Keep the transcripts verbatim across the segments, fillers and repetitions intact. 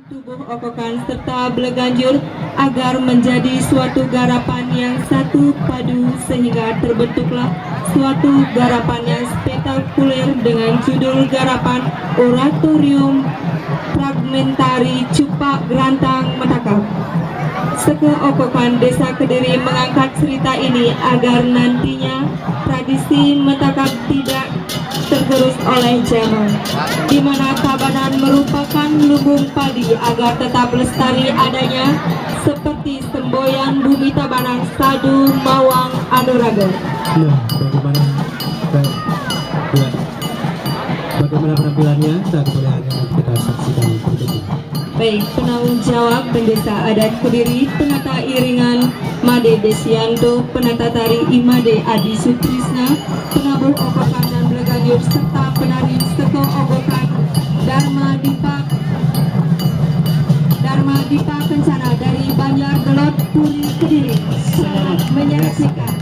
Tubuh okokan serta beleganjur agar menjadi suatu garapan yang satu padu sehingga terbentuklah suatu garapan yang spektakuler dengan judul Garapan Oratorium Fragmentari Cupak Gerantang Metakab. Sekeokokan Desa Kediri mengangkat cerita ini agar nantinya tradisi metakab tidak tergerus oleh zaman, di mana Tabanan merupakan lumbung padi agar tetap lestari adanya seperti semboyan bumi Tabanan Sadu Mawang Anuraga. Nah, bagaimana, baik, ya. Bagaimana penampilannya? Kita boleh hanya kita saksikan berikutnya. Baik, penanggung jawab Bendesa Adat Kediri, penata iringan Made Desianto, penata tari Imade Adi Sutrisna, penabuh okokan dan beleganjur, serta penari seko okokan Dharma Dipa, Dharma Dipa Kencana dari Banjar Gelot Puri Kediri. Selamat menyaksikan.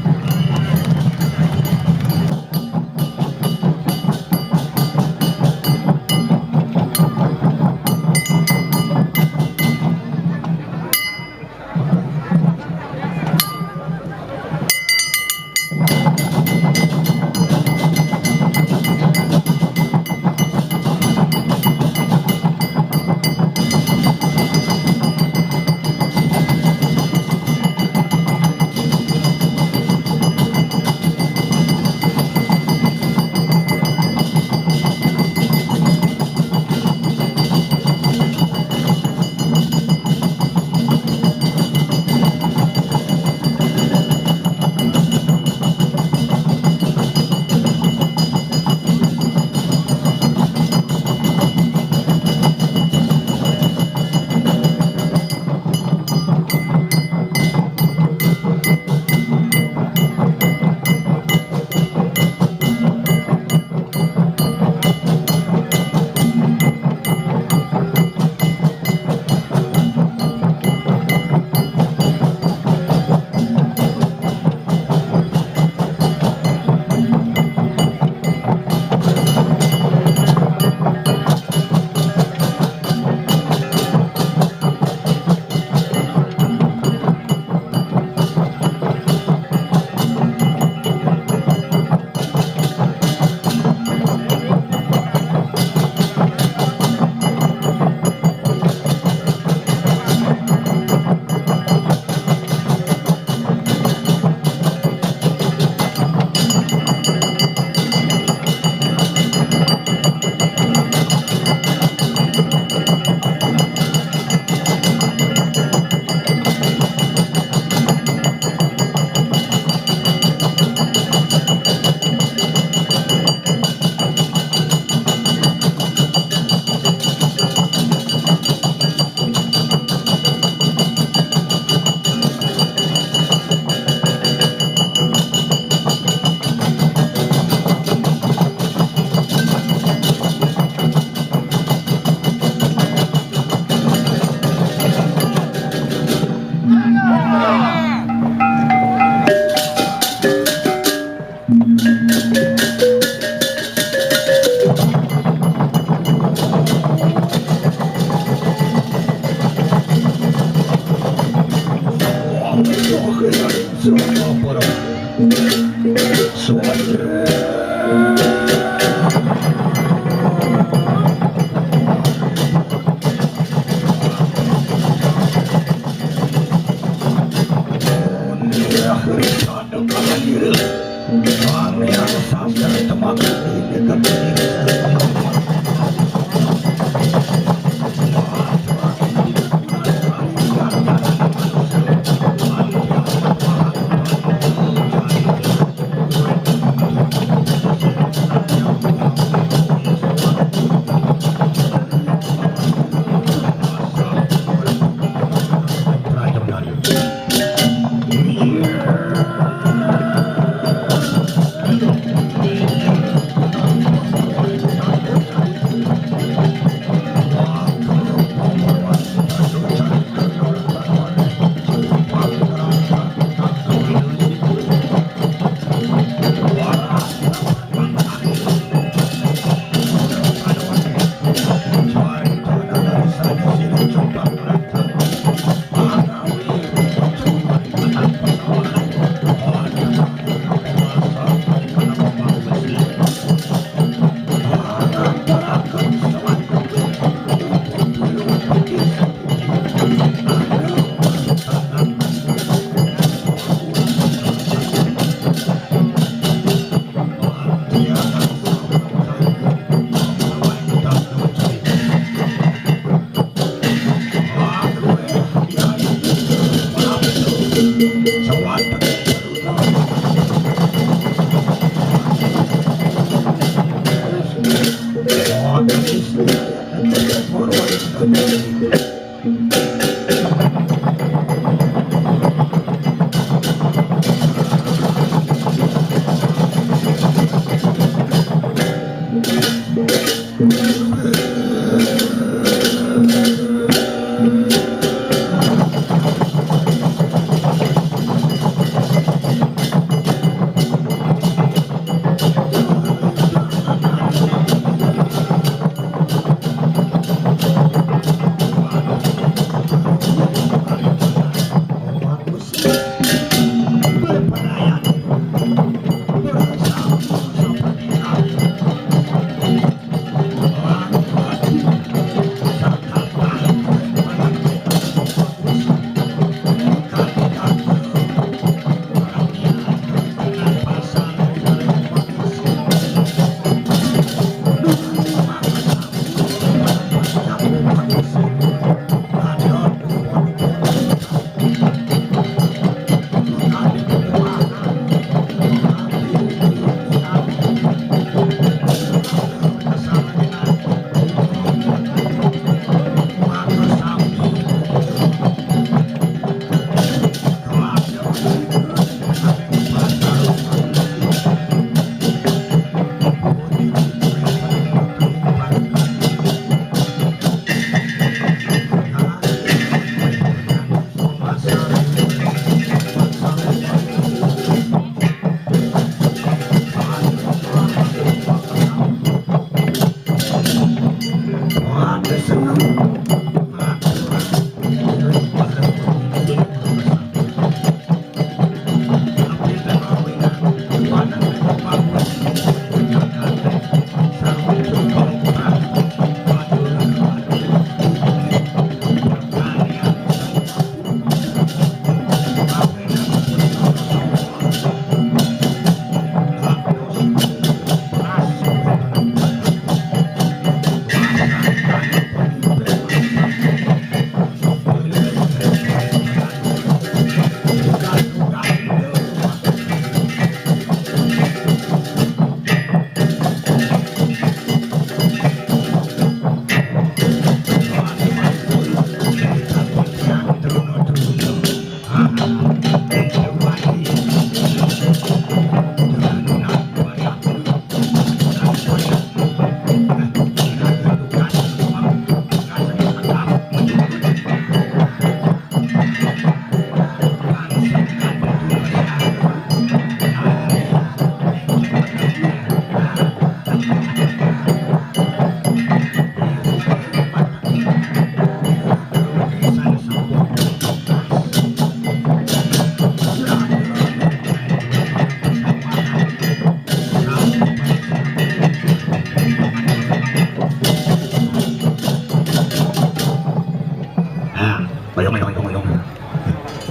Nah, oyong, oyong, oyong, oyong.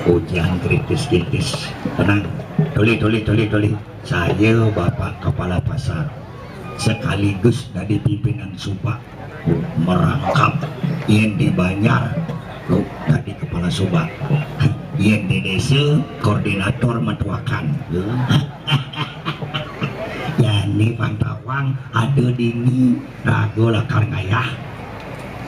Ujian kritis-kritis. Tenang. Tuli, tuli, tuli, tuli. Saya Bapak Kepala Pasar. Sekaligus dari pimpinan Suba merangkap. Yang di Banjar, tuh, tadi kepala Suba. Yang di desa, koordinator metuakan. Ya, ini Pantawang ada di ini, ragu lakar ngayah.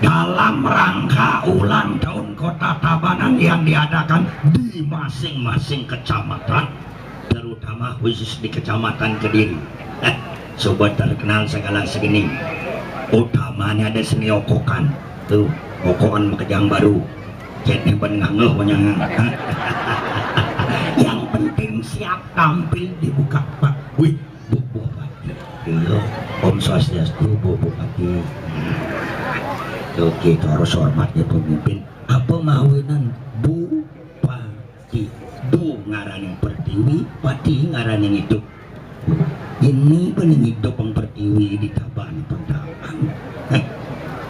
Dalam rangka ulang tahun Kota Tabanan yang diadakan di masing-masing kecamatan, terutama khusus di Kecamatan Kediri. Suba terkenal segala seni. Utamanya ada seni okokan. Tuh, okokan makejang baru. Jadi ben ngangeh punya. Yang penting siap tampil di muka. Wih, Bu Bupati. Iya, Om Swastiastu, Bu Bupati. Oke, harus hormat ya pemimpin. Apa mawinan Bupati? Bu ngaraning pertiwi, pati ngaraning idup. Ini bening idup yang pertiwi di Tabanan Pendampang.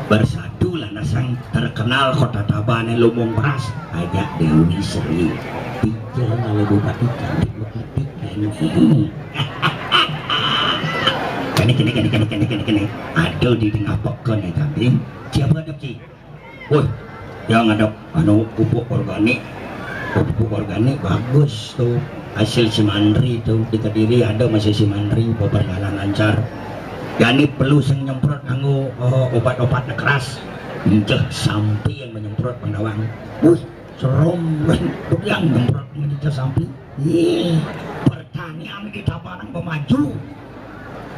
Bersatu lantasan terkenal kota Tabanan Lumbung Beras, ajak Dewi Sri. Tiga kalau bupati cantik bupati kan. Kene kene kene kene kene kene kene. Aduh, di tengah pokok nih kambing. Siapa ada ki? Woi, yang ada anu pupuk organik. Pupuk organik bagus tuh. Hasil si Mandri tuh di Kediri ada masih si Mandri, berjalan lancar. Jani perlu sing nyemprot nganggo, oh, obat-obat keras. Enceh sampi yang menyemprot Pandawang. Wih, serem. Tuh yang nyemprot enceh sampi. Ih, pertanian di Tabanan maju.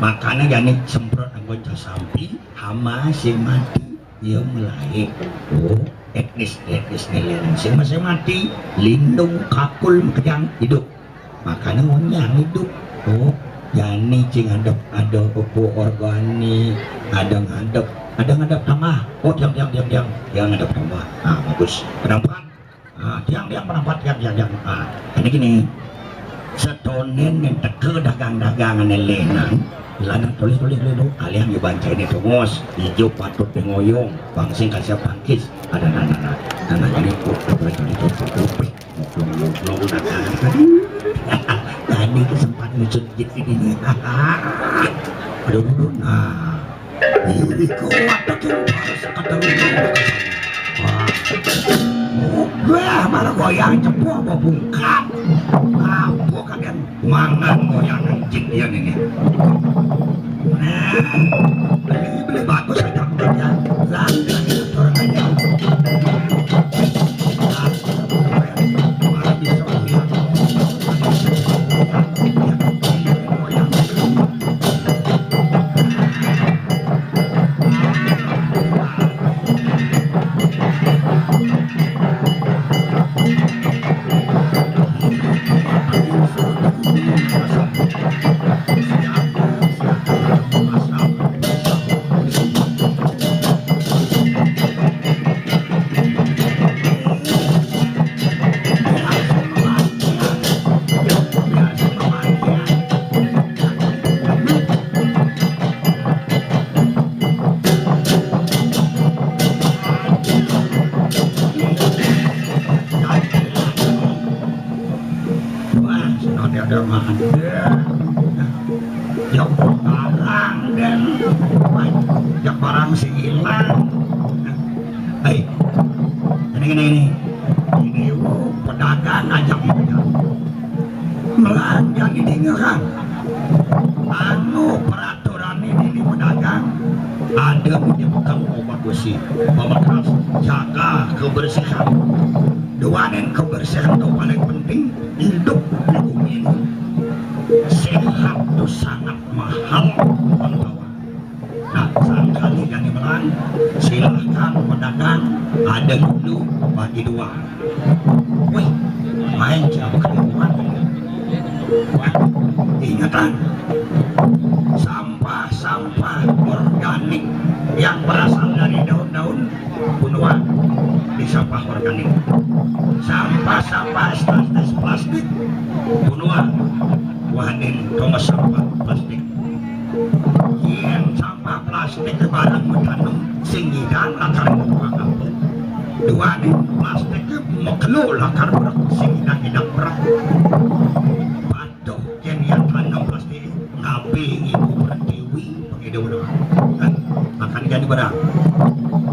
Makanya jani semprot nganggo enceh sampi, hama sing mati. Iya mulai. Oh, etnis etnis nelayan sing masih mati, lindung kakul makejang hidup. Makanya onyang hidup. Oh, jani cing ngadep ada pupuk organik, ada ngadep, ada ngadep tambah. Oh, tiang tiang tiang tiang, tiang ngadep tambah. Nah, bagus. Penambahan. Ah, tiang tiang penampat tiang tiang tiang. Ah, ini gini. Setonen yang teke dagang-dagangan lenang. Lana tulis tulis dulu. Kalian dibaca ini terus. Hijau patut ngoyong. Bangsing kasih pangkis. Ada nana nana. Nana ini kok terus tulis tulis tulis. Ngobrol-ngobrol dagang. Tadi kesempatan lucu gitu ini. Aduh, nah. Iko watak yang pas kata lu. Wah. Wah, malah goyang cepuh apa bungkam. Apa kalian mangan goyangan jin dia ini. Nah, beli beli bagus aja kerja. Lah, orang aja. Wah, sudah ada mah. Ya, barang dan ya, barang sing hilang. Hei, ini ini ini. Ini, oh, pedagang ngajak melang, jangan didengarkan. Anu peraturan ini di pedagang ada menyebutkan obat besi, pamekras, jaga kebersihan. Duaning kebersihan itu paling penting hidup di bumi ini. Sehat itu sangat mahal. Nah, sangkali jadi menang, silahkan pedagang, ada dulu bagi dua. Wih, main siapa keribuan. Wah, ingatan, sampah-sampah organik yang berasal dari daun-daun bunuan di sampah organik. Sampah-sampah plastik, plastik bunuan. Wah, ini tong sampah plastik. Yen sampah plastik barang makanan sing ngidang lakar buang apa. Duaning plastik makelo lakar berak sing ngidang-ngidang berak. Waduh, yen yang tanam plastik ngabe ngibu pertiwi pengidu doang. Kan makan jadi barang.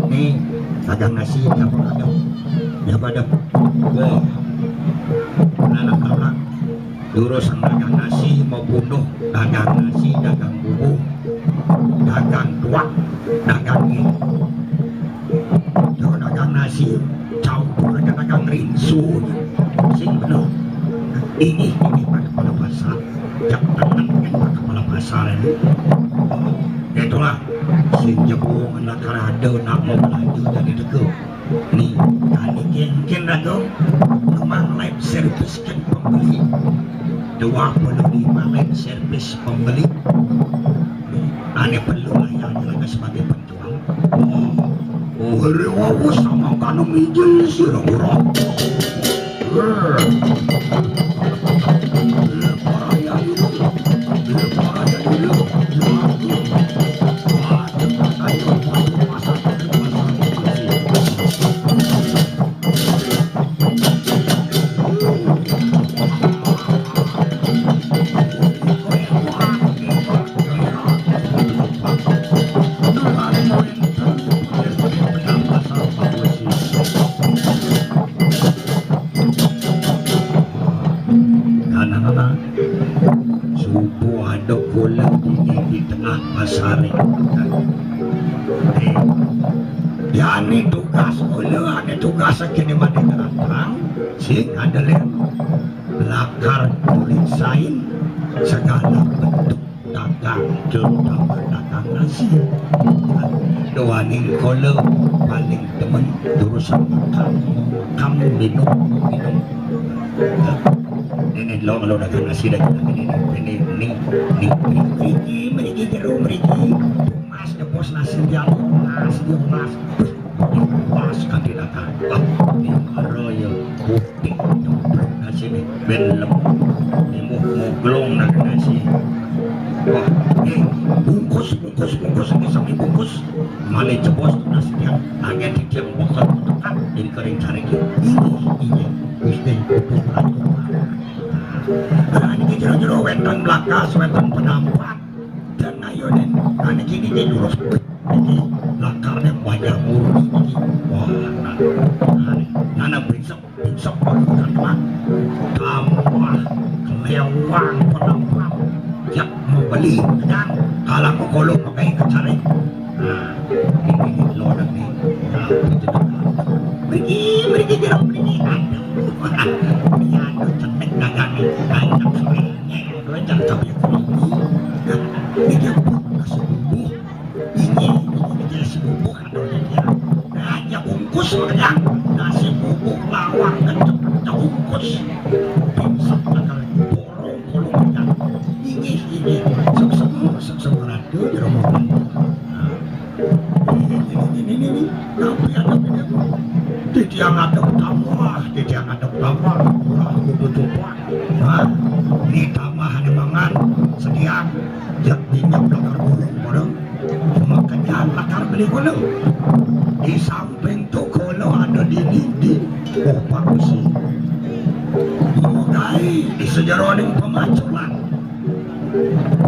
Nih, dagang nasi dia apa ada? Dia apa ada? Wah. Anak orang. Durus dagang nasi, mau bunuh, dagang nasi, dagang bubur, dagang tuak, dagang mie. Tuh dagang nasi, campur dagang rinso. Sing bener. Ini, ini pada kepala pasar. Jak tangan kan pada kepala pasar ini. Itulah, sing jebung anak rada nak mau belanja jadi dego. Nih, kali kengken dagang, memang live service kan pembeli. Dua puluh lima live service pembeli. Ane perlu lah yang lagi sebagai penjual. Oh, Ore wau samangkana mijil sira ora. Anak-anak, subuh ada kolam dini di tengah pasar. Eh, ya, ini tugas kolam, ini tugas kini mati terang. Sing ada lem lakar tulisain segala bentuk dagang, terutama dagang nasi. Duaning kala paling demen urusan makan, makan, minum, minum. Ini lo, lo dagang nasi, dagang ini, ini, ini, ini, mriki, mriki, jero mriki. Mas, jebos nasi dia, mas, dia, mas. Mas, kanthi dagang. Wah, ini araya. Putih nyemplung nasine ben lemu. Timuh muglung nang nasi. Wah, eh, bungkus, bungkus, bungkus, ini sami bungkus. Malih jebos tunas tiang. Anggen tiang bakal tekan ing kering cari. Ini, ini, Gusti Putu Ratu. Nah, ini jero-jero wenten blakas, wenten penampat. Dan ayo, Den. Nah, niki, niki lurus. Niki lakarnya banyak ngurus niki. Wah, nah, nah, nah, nah, prinsip, prinsip, prinsip, tambah kelewang penampak. Yak mau beli, kan? Kalau mau kolong pakai kecari. Nah, ini, ini lo, Dan, nih. Nah, itu, Dan. Beri, beri, beri, beri. Aduh, aduh, cenik dagang nih. Banyak sore. Duit yang tapi ini yang buat nasi bumbu. Ini, ini nasi bumbu kan, ya. Raja bungkus, ya. Nasi bumbu lawang kenceng-kenceng bungkus. Pinsek bakal borong kolong, ya. Ini, ini. Suk-suk, suk-suk ratu di rumah. Nah. Ini, ini, ini, ini, ini. Tapi ada beda, Bang. Titiang ada tambah, titiang ada tambah. Murah kudu coba. Nah, ini tambah ane mangan. Sediang. Jak minyak bakar burung, bareng. Makanya lakar beli kono. Di samping toko lo ada di, di, di. Oh, bagus sih. Mogai di sejeroning pemaculan.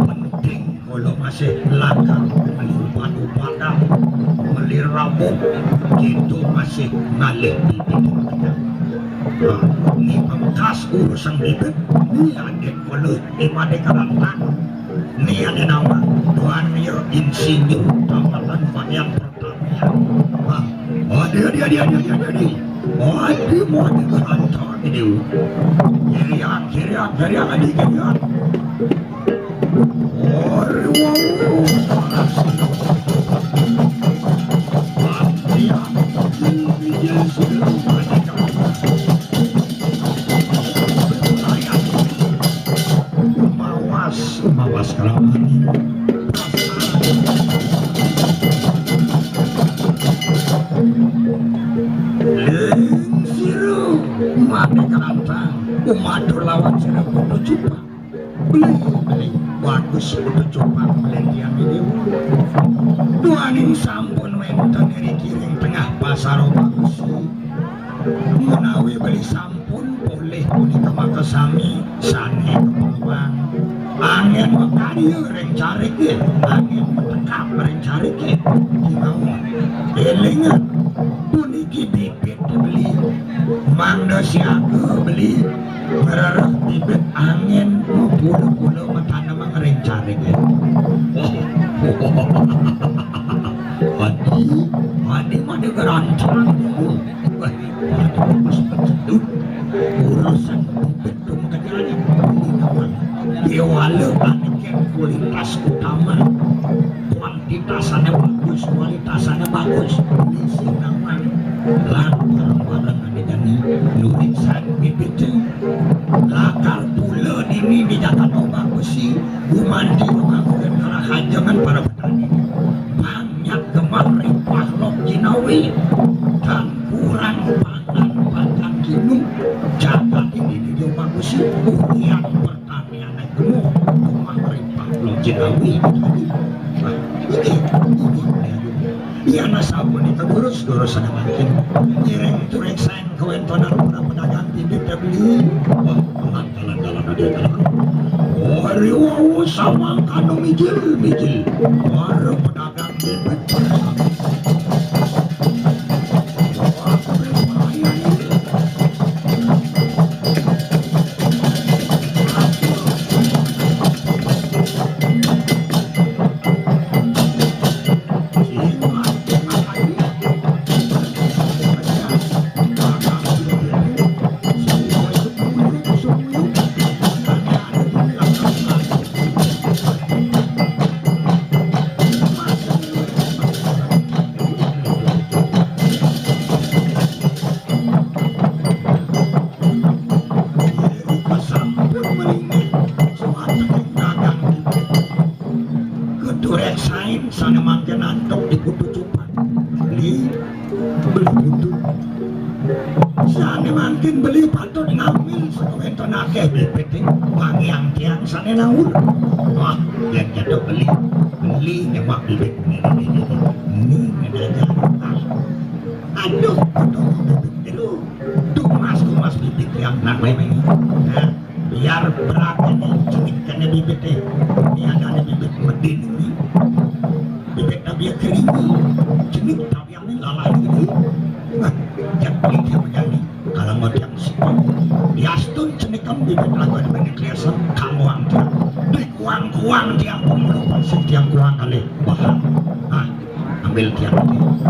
Penting Kula masih lakar meli batu badak, meli rabuk, gitu masih ngalih bibit. Nah, ni pamungkas urusan bibit, ni adik kula, ni made kalantang. Ni ane nama, Tuan Rio Insinyur Tambalan Bagian Pertanian. Wah, adi, adi, adi, adi, adi, adi. Adi, adi, kalantang ini. Kirian, kirian, kirian, adi, kirian. Mawas, mawas kelawan. Ling sira mati kelantang. Umatur lawan sira kudu cupak. Beli, beli. Bagus kudu cupak beli tiang ini. Duaning sampun wenten iri kiring tengah pasar bagus. Menawi beli sampun polih punika makasami sane kepengkang. Angin makarya ring carike, angin matekap ring carike. Kinawa. Elingan, puniki bibit beli. Mangda siaga beli. Ngrereh bibit angin mapula-pula matanemang ring carike. Adi, adi made gerancang. Wah, adi mas pecendu. Urusan bibit tuh makanya ini nawang. Dewala aniken kualitas utama. Kuantitasane bagus, kualitasane bagus. Isi nawang. Lan barang-barang ane jani nulisan bibit. Lakar pula dini di jagat ombak besi. Gumanti mangangguran kalahajengan para petani. Banyak gemah ripah lok jinau Dan kurang pangan batang kinu, jagat ini dia bagus sih. Urian pertanian naik gunung, rumah ripah lo jinawi. Nah, ini, ini, ini. Iya, nasabun itu durus, durus ada makin. Ngiring turing sain kawéntenan para pedagang bibit téh beli. Wah, kalah, kalah, kalah, kalah, kalah. Oh, hari wawu sama kanu mijil, mijil. Para pedagang bibit. Keturék sain sané mangkin antuk di kutu cupan. Beli, beli kutu. Sané mangkin beli patut ngambil sakawéntenan akéh bibit, wangian tiang sané naur. Wah, yén jatuh beli, beli nyemak bibit ini, ini, ini, ini, ini, ini. Aduh, aduh, aduh, aduh. Tumas, tumas bibit yang nang mémé. Nah, biar berat ini, cenik kéné bibit téh. Ini ada nih bibit medin ini. Bibit tapi ya kering. Cenik tapi yang ini lalah ini. Nah, jak beli dia menjadi. Kalau mau dia mesti diastun cenik kamu bibit lagu ada banyak kelihatan kamu angkat. Dikuang-kuang dia pun belum pasti dia kuang kali. Wah, nah, ambil tiang,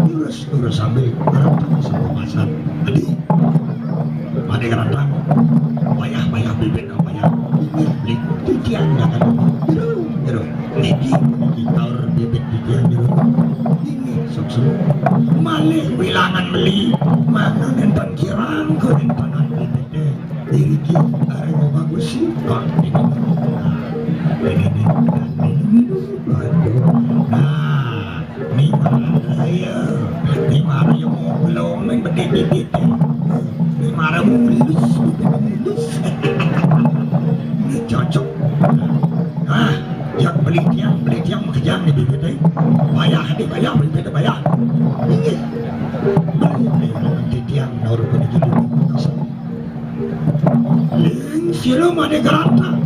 lurus, lurus sambil ngerantang sama masan. Jadi, pada ngerantang, payah, payah bibit, payah. Ini, ini, itu tiang, ya kan? Jeru, jeru. Niki, niki, taur bibit di tiang, jeru. Ini, sok, sok. Malih wilangan beli, mana nenten kirang, kerintanan bibit, eh. Iriki, arep bagus sih. Kok ini? Ini, ini, ini, ini, ini. Aduh. Nah, Ni mara ya, ni mara ya mau belum main berdiri-diri. Ni mara mulus, mulus. Ni cocok. Ah, yang beli tiang, beli tiang kejam ni bibit eh. Bayar ni bayar, beli bibit bayar. Ini. Beli, beli, nanti tiang baru pergi dulu. Ling sila made gerantang.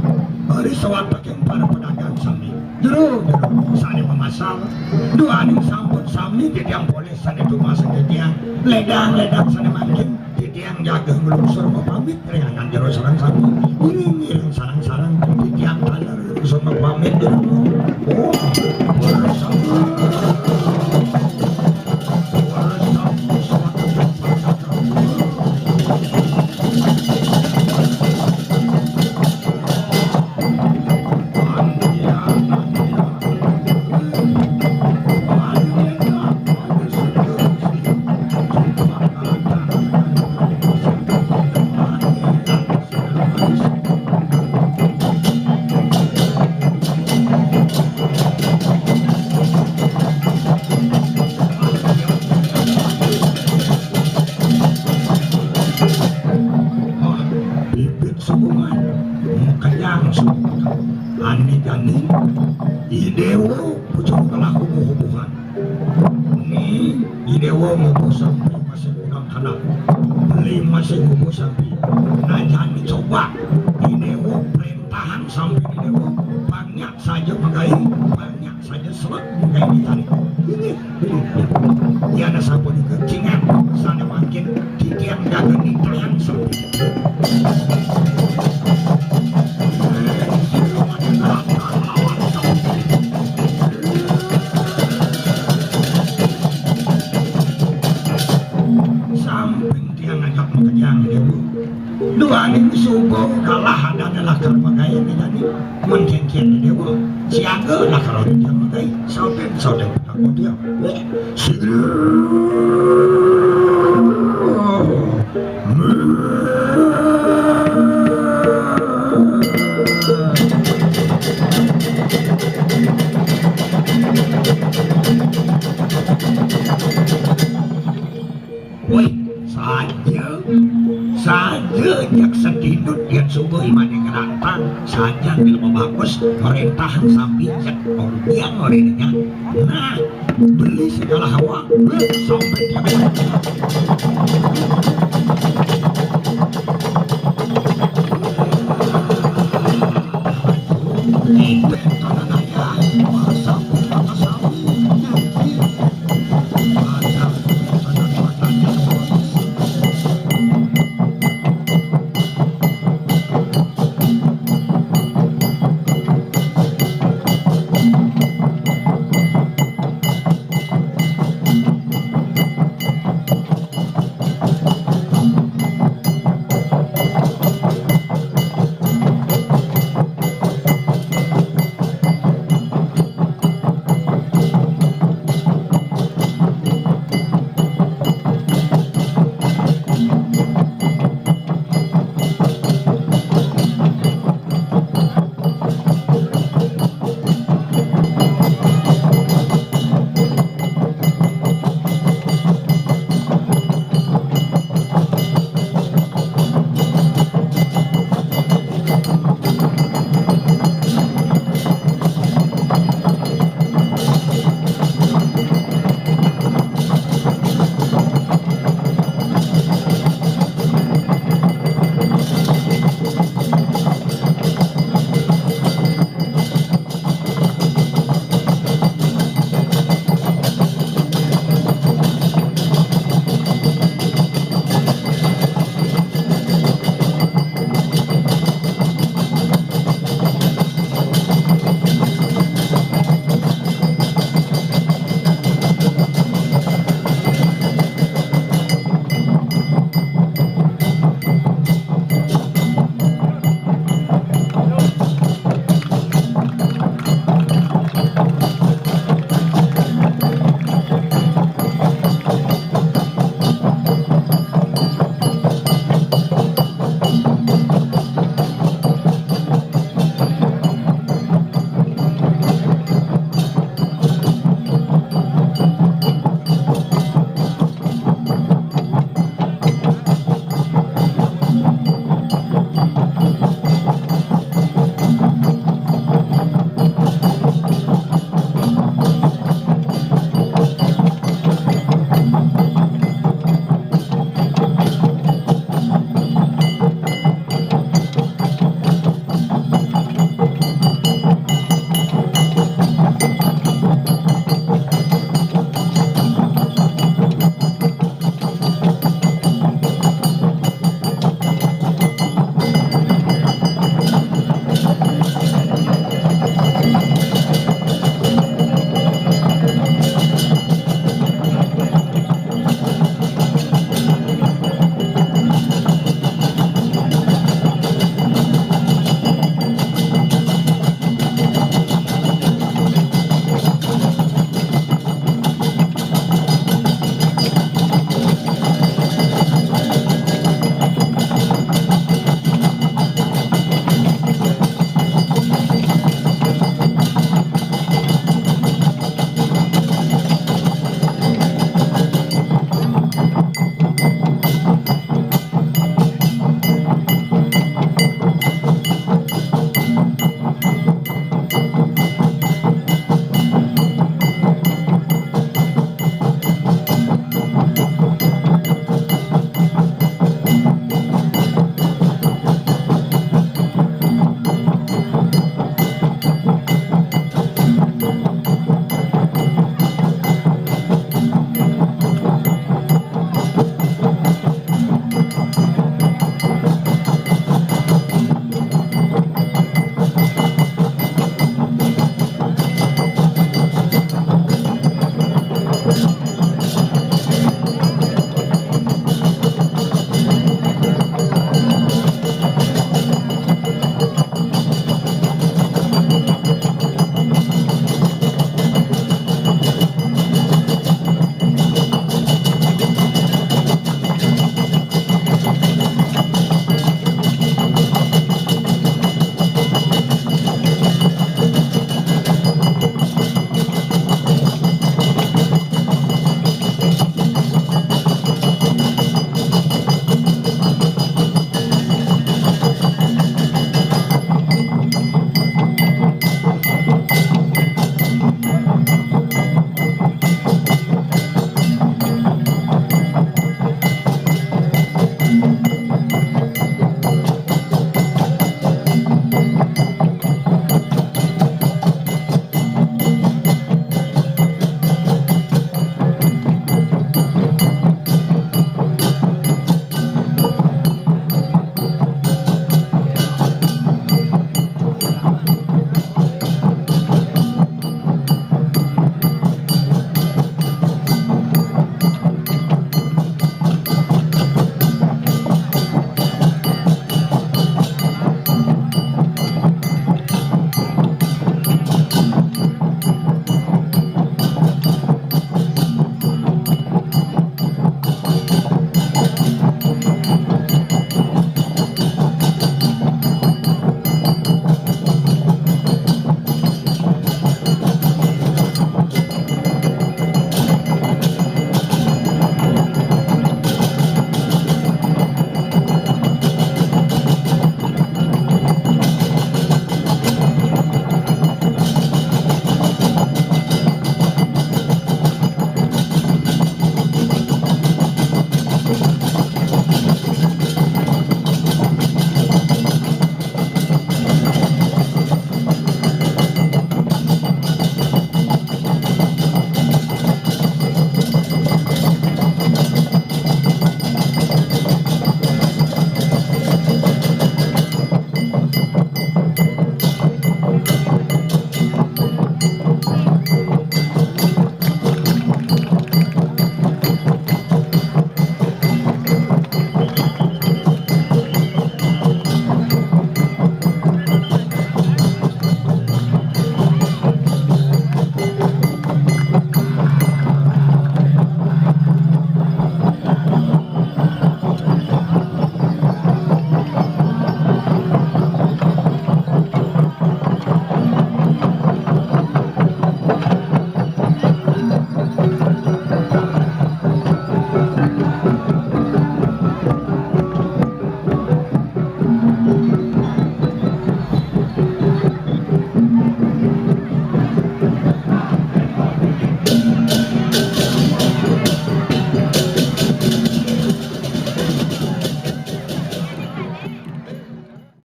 Hari sawat pakai para pedagang sami. Jero, jero, sane memasang. Duaning sampun sami titiang polih sane tumasang titiang. Ledang, ledang sane mangkin. Titiang jaga nglungsur mapamit ring anak jero sareng sami. Iring, iring sareng-sareng. Titiang taler nglungsur mapamit jero. Oh, bersama. Bibit sukungan, makayang sukungan. Ane jani, idewa pucung telah kubuh-kubuhan. Ni, idewa ngubuh sampi masih kurang kanak. Beli masih ngubuh sampi. Nah, jani coba, idewa perintahang sampi idewa. Banyak saja megai, banyak saja selak megai ditarik. Ini, ini, ini. Yana sampun kecingan, sana makin titiang dagang nitayang sampi. Samping tiang ngajak makejang dewa. Duaning suba kalah adane lakar magayan jani. Mun kengken dewa. Siaga lakar ora tiang magai. Sauten, sauten petako tiang. Wah, sigra. Saja, saja jak sedinut, yén sungguh imané ngerantang, saja jelema bagus, ngoréntahan sambi jak orgian ngorénnya. Nah, beli segala hawa, sampai